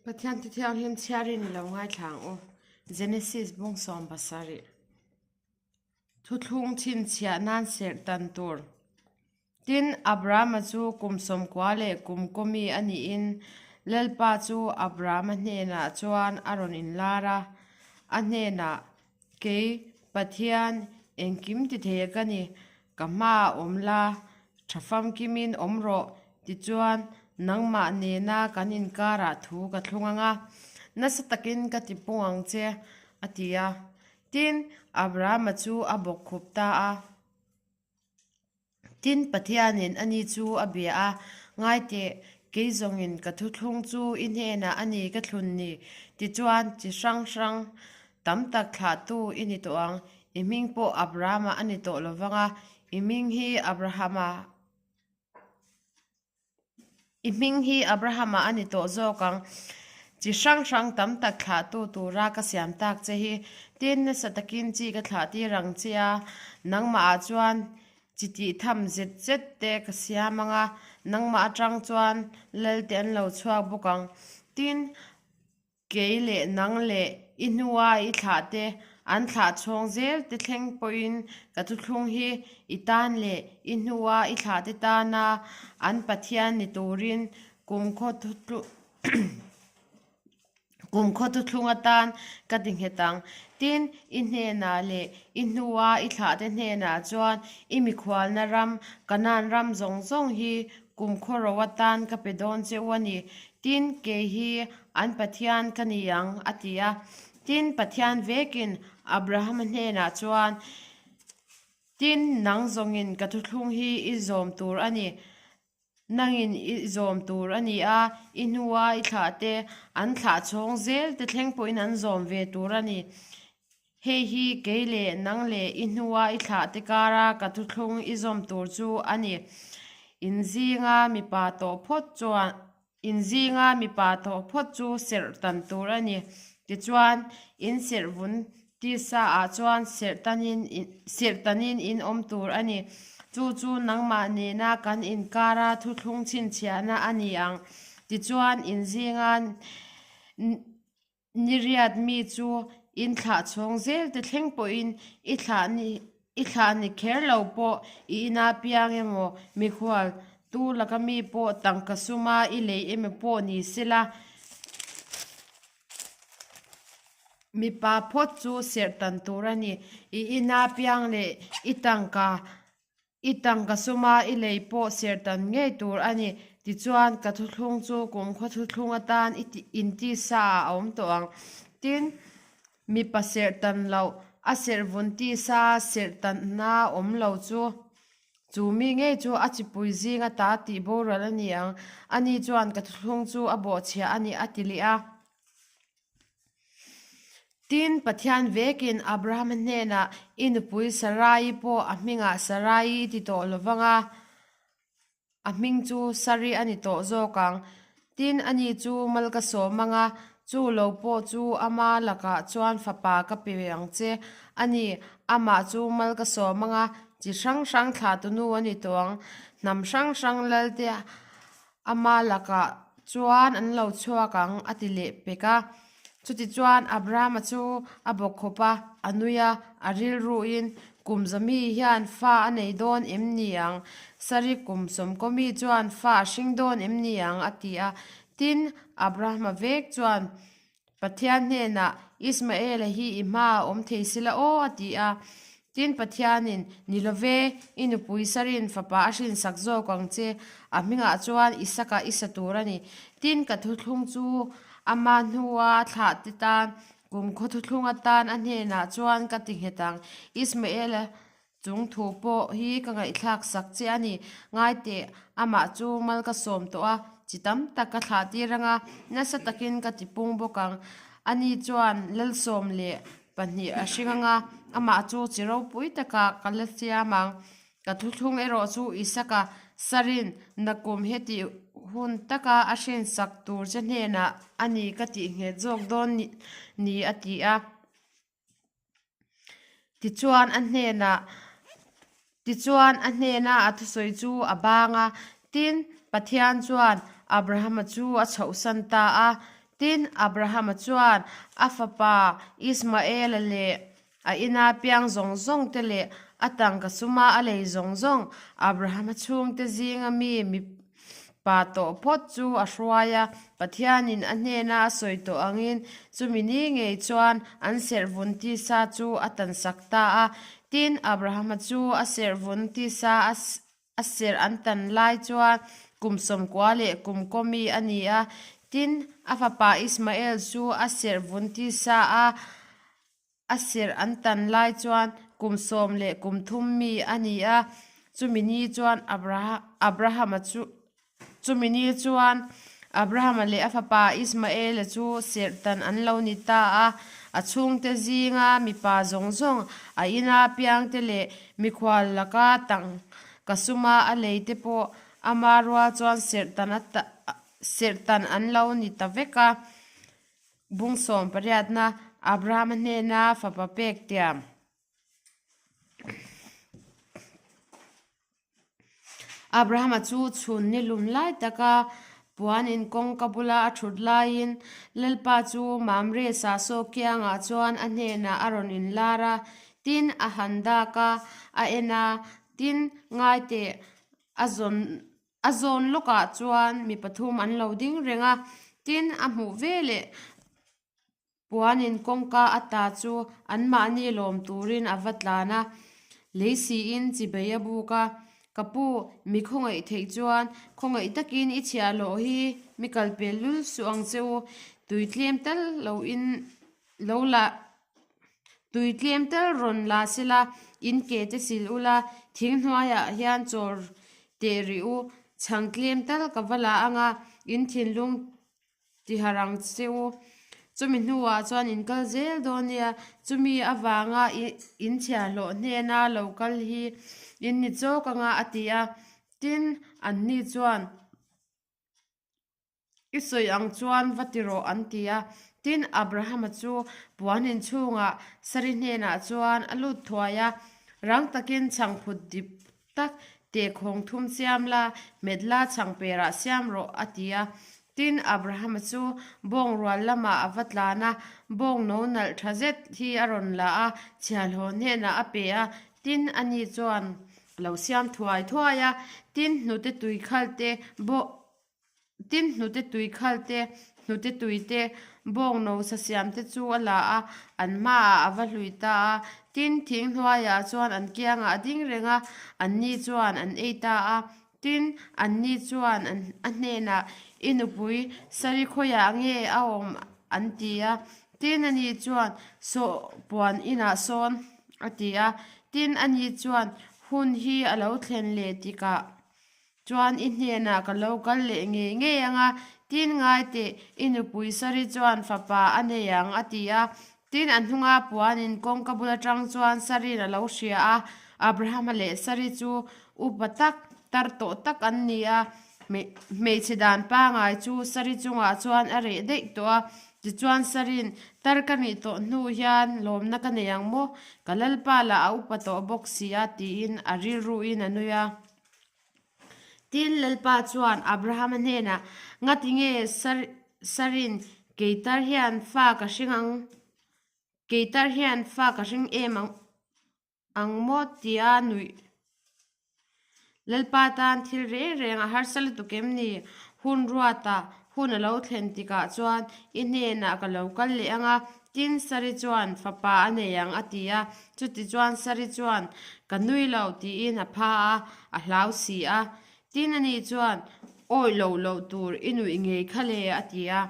Pathian Thu Thianghlim chhiarin i lo ngaithla ang u. Genesis bung 70. Thuthlung chhinchhiah nan serh tan tur. Tin, Abrahama chu kum 90 leh kum kawmi a niin Lalpa chu Abrahama hnenah chuan a rawn inlar a, a hnenah, Kei, Pathian, engkim ti thei a ka ni, ka hmaah awm la, tha famkimin awm rawh, tichuan nangmah nena kan inkarah thu ka thlung ang a, nasa takin ka ti pung ang che, a ti a. Tin, Abrahama chu a bawkkhup ta a. Tin, Pathianin ani chu a bia a, Ngai teh, kei zawngin ka thuthlung chu i hnenah a ni ka thlun ni, tichuan chi hrang hrang tam tak thlahtu i ni tawh ang, i hming pawh Abrahama a ni tawh lo vang a, i hming hi Abrahama I hming hi Abrahama a ni tawh zawk ang. Chi hrang hrang tam tak thlahtu tura ka siam tak che hi. Tin, nasa takin chi ka thlah tir ang che a, nangmahah chuan chi tih tham zet zet te ka siam ang a, nangmah atang chuan lal te an lo chhuak bawk ang. Tin, Kei leh nang leh i hnua i thlah te, an thlah chhawng zel te thleng pawhin ka thuthlung hi i tan leh i hnua i thlah te tana an Pathian ni turin kumkhaw kumkhaw thuthlung atan ka ti nghet ang. Tin, i hnenah leh i hnua i thlah te hnenah chuan i mikhualna ram, Kanaan ram zawng zawng hi kumkhaw ro atan ka pe dawn che u a ni. Tin, kei hi an Pathian ka ni ang, a ti a. Tin, Pathian vekin Abrahama hnenah chuan, Tin, nang zawngin ka thuthlung hi i zawm tur a ni. Nangin i zawm tur a ni a, i hnua i thlah te, an thlah chhawng zel te thleng pawhin an zawm ve tur a ni. Hei hi kei leh nang leh i hnua i thlah te kara ka thuthlung i zawm tur chu a ni. In zinga mipa tawh phawt chuan In zinga mipa tawh phawt chu serh tan tur a ni. Tichuan, in serh vun tisa ah chuan serh tanin serh tanin in awm tur a ni. Chu chu nangmah nena kan inkara thuthlung chhinchhiahna a ni ang. Tichuan, in zinga Ni riat mi chu in thlah chhawng zel te thleng pawhin i thlah ni i thlah ni kher lo pawh i ina piang emaw mikhual tu laka mi pawh tangka suma i lei emaw pawh ni sela mipa phawt chu serh tan tur a ni. I ina piang leh i tangka I tangka suma i lei pawh ser tan ngei tur a ni. Tichuan, ka thuthlung chu kumkhaw thuthlung atan i intisa ah a awm tawh ang. Tin, mipa serh tan loh, a serh vun tisa serh tanna awm lo chu, chu mi ngei chu a chipui zing ata tih boral a ni ang. Ani chuan ka thuthlung chu a bawhchhiah a ni, a ti leh a. Tin, Pathian vekin Abrahama hnenah, I nupui Sarai pawh a hmingah Sarai i ti tawh lo vang a, a hming chu Sari a ni tawh zawk ang. Tin, ani chu mal ka sawm ang a, chu lo pawh chu ama lakah chuan fapa ka pe ang che a ni. Amah chu mal ka sawm ang a, chi hrang hrang thlahtunu a ni tawh ang. Hnam hrang hrang lalte Ama lakah chuan an lo chhuak ang, a ti leh pek a. Chutichuan Abrahama chu a bawk khawp a, a nui a, a rilruin, Kum zami hian fa a nei dawn em ni ang? Sari kum sawmkawmi chuan fa a hring dawn em ni ang? a ti a. Tin, Abrahama vek chuan Pathian hnenah, Ismaela hi i hmaah awm thei sila aw, a ti a. Tin, Pathianin, Ni lo ve, i nupui Sarin fapa a hrinsak zawk ang che, a hmingah chuan Isaka i sa tur a ni. Tin, ka thuthlung chu ama hnua a thlah te tan, kumkhaw thuthlung atan a hnenah chuan ka ti nghet ang. Ismaela Chung thu pawh hi ka ngaihthlak sak che a ni. Ngai teh, amah chu mal ka sawm tawh a, chi tam tak ka thlah tir ang a, nasa takin ka ti pung bawk ang. Ani chuan lalsawm leh pahnih a hring ang a, amah chu chi ropui takah ka la siam ang. Ka thuthlung erawh chu Isaka sarin nakum heti hun taka a hrinsak tur che hnenah a ni ka tih nghet zawk dawn ni a ti a. Tichuan a hnenah Tichuan a hnena a thusawi chu a bang a, tin, Pathian chuan Abrahama chu a chhohsan ta a. Tin, Abrahama chuan a fapa Ismaela leh a ina piang zawng zawng te leh a tangka suma a lei zawng zawng Abrahama chhungte zinga mi mipa tawh phawt chu a hruai a. Pathianin a hnena a sawi tawh angin chumi ni ngei chuan an serhvun tisa chu a tansak ta a. Tin, Abrahama chu a serhvun tisa a A serh an tan lai chuan kum 90 leh kum kawmi a ni a. Tin, a fapa Ismael chu a serh vun tisa a, a serh an tan lai chuan kum 10 leh kum thum mi a ni a. Chumi ni chuan Abrahama chu Chumi ni chuan Abrahama leh a fapa Ismaela chu serhtan an lo ni ta a, a chhungte zinga mipa zawng zawng, a ina piangte leh mikhual laka tangka suma a leite pawh ama rual chuan serhtan an lo ni ta vek a. Bung 18na Abrahama hnena fapa pek tiam. Abrahama chu chhun ni lum lai taka puan in kawngka bula a thut laiin Lalpa chu Mamre sahsaw kiangah chuan a hnenah a rawn inlar a, tin a han dak a, a en a, tin ngaiteh a zawn a zawn lawkah chuan mi pathum an lo ding reng a, tin a hmuh veleh Puanin kawngka a ta chu anmahni lawm turin a va tlan a, lei siin chibei a buk a, Ka pu, mi khawngaih theih chuan khawngaih takin i chhiahhlawh hi mi kal pel lul suh ang che u, tui tlem tal lo in lo la tui tlem tal rawn la sela in ke te sil ula, thing hnuaiah hian chaw teh rih u, chhang tlem tal ka va la ang a, in thinlung Ti harh ang che u. Chumi hnuah chuan in kal zel dawn nia, chumi avanga in chhiahhlawh hnena lo kal hi in ni chawk anga a ti a. Tin, anni chuan, I sawi ang chuan va ti rawh an ti a. Tin, Abrahama chu puan inchhungah Sari hnenah chuan a lut thuai a, rang takin chhangphut dip tak, Tehkhawng thum siam la, hmet la chhang perah siam rawh, a ti a. Tin, Abrahama chu bawng rual lamah a va tlan a, bawng no nalh tha zet hi a rawn la a, chhiahhlawh hnenah a pe a. Tin, ani chuan a lo siam thuai thuai a. Tin, hnute tui khal te, Tin, hnute tui khal te, hnute tui te, bawng no sa siam te chu a la a, an hmaah a va hlui ta a. Tin, thing hnuaiah chuan an kiangah a ding reng a, anni chuan an ei ta a. Tin, anni chuan a hnenah, I nupui Sari khawiah nge a awm? an ti a. Tin, ani chuan, Saw puan inah sawn, a ti a. Tin, ani chuan, Hun hi a lo thlen leh tikah Chuan i hnenah ka lo kal leh ngei ngei ang a, tin ngai teh, i nupui Sari chuan fapa a nei ang, a ti a. Tin, a hnunga puanin kawngka bul atang chuan Sari'n a lo hria a, Abrahama leh Sari chu upa tak, tar tawh tak an ni a. Hmeichhe dan pangai chu Sari chungah chuan a reh daih tawh a. Tichuan Sari'n, Tar ka nih tawh hnu hian lawmna ka nei ang maw? Ka lalpa lah a upa tawh bawk si a, tiin a rilruin a nui a. Tin, Lalpa chuan Abrahama hnenah, Ngati nge Sarin keitar hian fa ka hring ang, keitar hian fa ka hring em ang maw? tia nuih. Lalpa tan thil reng reng a harsa lutuk em ni? Hun ruata hun a lo thlen tikah chuan i hnenah ka lo kal leh ang a, Tin, Sari chuan, Fapa a nei ang, a ti a. Chutichuan Sari chuan, Ka nui lo, tiin a pha a, a hlau si a. Tin, ani chuan, Awih lo loh tur i nuih ngei kha le, a ti a.